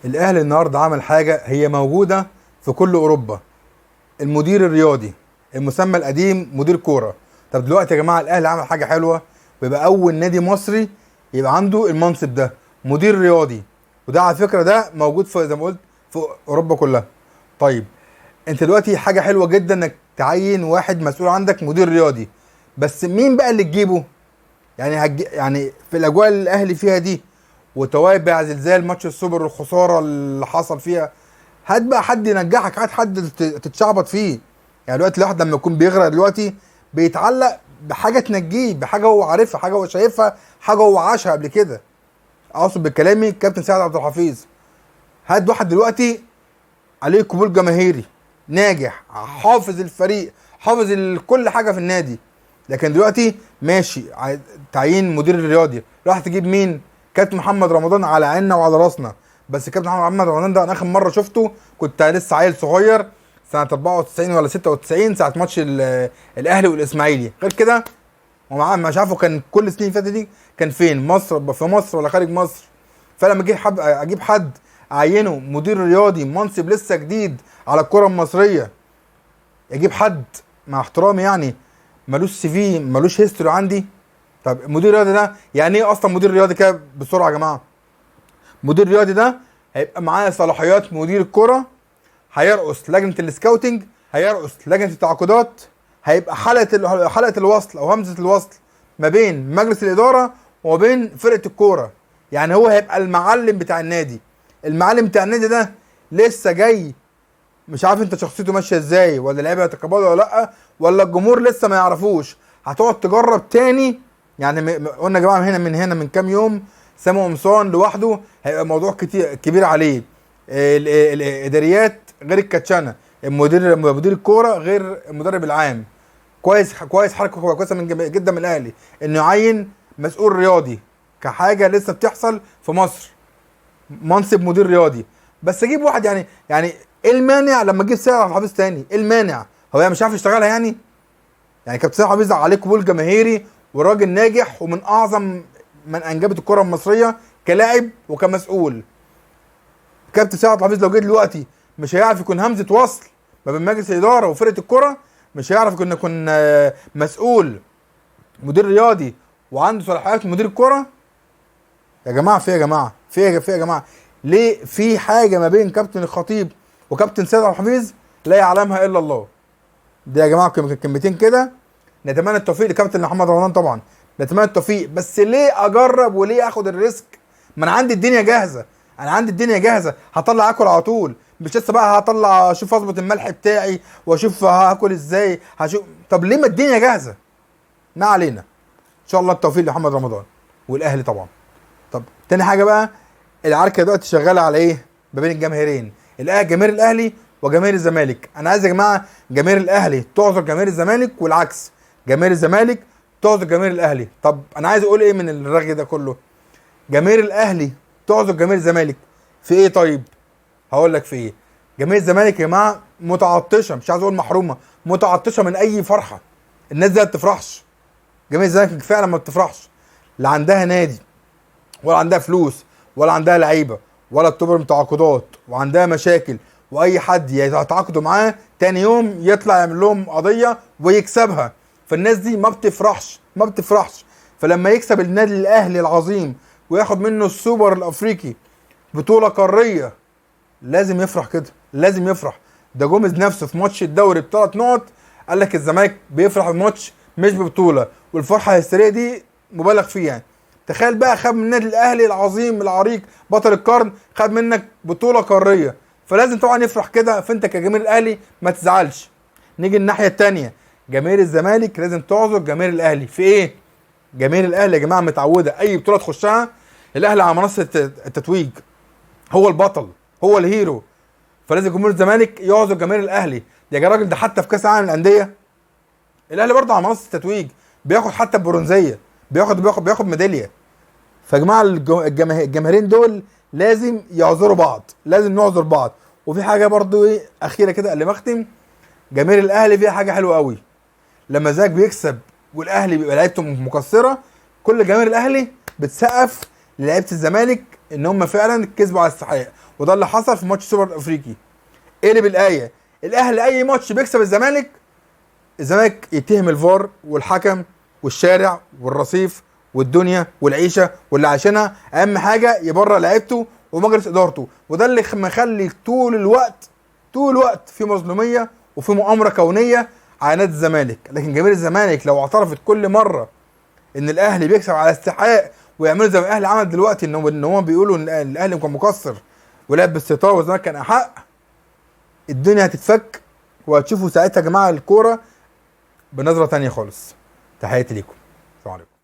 الاهلي النهارده عمل حاجة هي موجودة في كل اوروبا، المدير الرياضي، المسمى القديم مدير كورة. طب دلوقتي يا جماعة الاهلي عمل حاجة حلوة، ويبقى اول نادي مصري يبقى عنده المنصب ده، مدير رياضي. وده على فكرة ده موجود في زي ما قلت في اوروبا كلها. طيب انت دلوقتي حاجة حلوة جدا انك تعين واحد مسؤول عندك مدير رياضي، بس مين بقى اللي تجيبه؟ يعني في الاجواء اللي الاهلي فيها دي وتوابع زلزال ماتش السوبر والخسارة اللي حصل فيها، هات بقى حد ينجحك، هات حد تتشعبط فيه. يعني دلوقتي الواحد لما يكون بيغرق دلوقتي بيتعلق بحاجة تنجيه، بحاجة هو عارفها، حاجة هو شايفها، حاجة هو عاشها قبل كده. اقصد بكلامي كابتن سيد عبد الحفيظ. هات واحد دلوقتي عليه قبول جماهيري، ناجح، حافظ الفريق، حافظ كل حاجة في النادي. لكن دلوقتي ماشي تعيين مدير الرياضي، راح تجيب مين؟ كابتن محمد رمضان على عيننا وعلى راسنا، بس كابتن محمد رمضان ده انا اخر مرة شفته كنت لسه عيل صغير سنة 94 ولا 96 ساعة ماتش الاهلي والاسماعيلي. غير كده ومعاه مش عارفه كان كل السنين اللي فاتت دي كان فين، مصر، في مصر ولا خارج مصر. فلما اجيب حد اعينه مدير رياضي، منصب لسه جديد على الكره المصرية، اجيب حد مع احترامي يعني ملوش CV، ملوش history عندي. طب مدير رياضي ده يعني ايه اصلا مدير رياضي كده بسرعة يا جماعة؟ مدير رياضي ده هيبقى معاه صلاحيات مدير الكره، هيرقص لجنة ال scouting، هيرقص لجنة التعاقدات، هيبقى حلقة الوصل او همزه الوصل ما بين مجلس الادارة وما بين فرقه الكورة. يعني هو هيبقى المعلم بتاع النادي. المعلم بتاع النادي ده لسه جاي، مش عارف انت شخصيته ماشية ازاي، ولا اللعيبة هيتقبله ولا لا، ولا الجمهور لسه ما يعرفوش. هتقعد تجرب تاني. يعني قلنا يا جماعة من هنا من كام يوم سامي قمصان لوحده هيبقى موضوع كتير كبير عليه. الاداريات غير الكاتشانه، مدير الكورة غير المدرب العام. كويس حركة كويسة من جدا من الاهلي انه يعين مسؤول رياضي كحاجة لسه بتحصل في مصر، منصب مدير رياضي. بس اجيب واحد يعني ايه المانع لما اجيب سيد عبد الحفيظ تاني؟ ايه المانع؟ هو يعني مش عارف يشتغلها يعني؟ يعني كابتن سيد عبد الحفيظ عليه قبول جماهيري وراجل ناجح ومن اعظم من انجبت الكره المصرية كلاعب وكمسؤول. كابتن سيد عبد الحفيظ لو جه دلوقتي مش هيعرف يكون همزه وصل ما بين مجلس الادارة وفرقه الكره، مش هيعرف يكون مسؤول مدير رياضي وعنده صلاحيات مدير الكره. يا جماعة في يا جماعة في يا جماعة ليه في حاجة ما بين كابتن الخطيب وكابتن سيد عبد الحفيظ لا يعلمها الا الله؟ ده يا جماعة كلمتين كده. نتمنى التوفيق لكابتن محمد رمضان طبعا، نتمنى التوفيق، بس ليه اجرب وليه اخد ال risk؟ ما انا عندي الدنيا جاهزة، انا عندي الدنيا جاهزة، هطلع اكل على طول، مش لسه بقى هطلع اشوف اظبط الملح بتاعي واشوف هاكل ازاي هشوف. طب ليه ما الدنيا جاهزة؟ ما علينا، ان شاء الله التوفيق لمحمد رمضان والاهلي طبعا. طب تاني حاجة بقى، العركه دلوقتي شغالة على ايه ما بين الجماهيرين، جماهير الاهلي وجماهير الزمالك. انا عايز يا جماعة جماهير الاهلي تعذر جماهير الزمالك، والعكس جماهير الزمالك تعذر جماهير الاهلي. طب انا عايز اقول ايه من الرغي ده كله؟ جماهير الاهلي تعذر جماهير الزمالك في ايه؟ طيب هقول لك في ايه. جماهير الزمالك يا جماعة متعطشه، مش عايز اقول محرومة، متعطشه من اي فرحه. الناس دي ما بتفرحش، جماهير الزمالك فعلا ما بتفرحش، لا عندها نادي ولا عندها فلوس ولا عندها لعيبة ولا بتبرم تعاقدات وعندها مشاكل، واي حد يتعاقدوا معاه تاني يوم يطلع يعمل لهم قضية ويكسبها. فالناس دي ما بتفرحش، ما بتفرحش. فلما يكسب النادي الاهلي العظيم وياخد منه السوبر الافريقي بطوله قارية لازم يفرح كده، لازم يفرح. ده جوميز نفسه في ماتش الدوري بثلاث نقط قال لك الزمالك بيفرح بماتش مش ببطولة، والفرحه الهستيريه دي مبالغ فيها يعني. تخيل بقى خد من النادي الاهلي العظيم العريق بطل القرن، خد منك بطوله قارية، فلازم طبعا يفرح كده. فانت كجماهير الاهلي ما تزعلش. نيجي الناحية الثانية، جماهير الزمالك لازم تعذر جماهير الاهلي في ايه؟ جماهير الاهلي يا جماعة متعوده اي بطوله تخشها الاهلي على منصة التتويج، هو البطل، هو ال hero، فلازم جمهور الزمالك يعذر جماهير الاهلي. يا راجل ده حتى في كاس العالم للاندية الاهلي برضه على منصة التتويج بياخد حتى البرونزيه، بياخد بياخد بياخد ميدالية. فيا جماعة الجماهيرين دول لازم يعذروا بعض، لازم نعذر بعض. وفي حاجة برضه ايه اخيرة كده قبل ما اختم، جماهير الاهلي فيها حاجة حلوة قوي، لما زاك بيكسب والاهلي بيبقى لعيبته مكسرة، كل جماهير الاهلي بتسقف لعيبة الزمالك ان هم فعلا كسبوا على استحقاق، وده اللي حصل في ماتش سوبر الافريقي. قلب الايه، الاهلي اي ماتش بيكسب الزمالك، الزمالك يتهم الفار والحكم والشارع والرصيف والدنيا والعيشه واللي عايشينها، اهم حاجة يبرر لعيبته ومجلس ادارته. وده اللي مخلي طول الوقت طول الوقت في مظلوميه وفي مؤامرة كونية على نادي الزمالك. لكن جماهير الزمالك لو اعترفت كل مرة ان الاهلي بيكسب على استحقاق، ويعملوا زي ما الاهلي عمل دلوقتي، ان هم بيقولوا ان الاهلي كان مقصر ولعب باستهتار والزمالك كان احق، الدنيا هتتفك، وهتشوفوا ساعتها يا جماعة الكورة بنظره تانية خالص. تحياتي ليكم، السلام عليكم.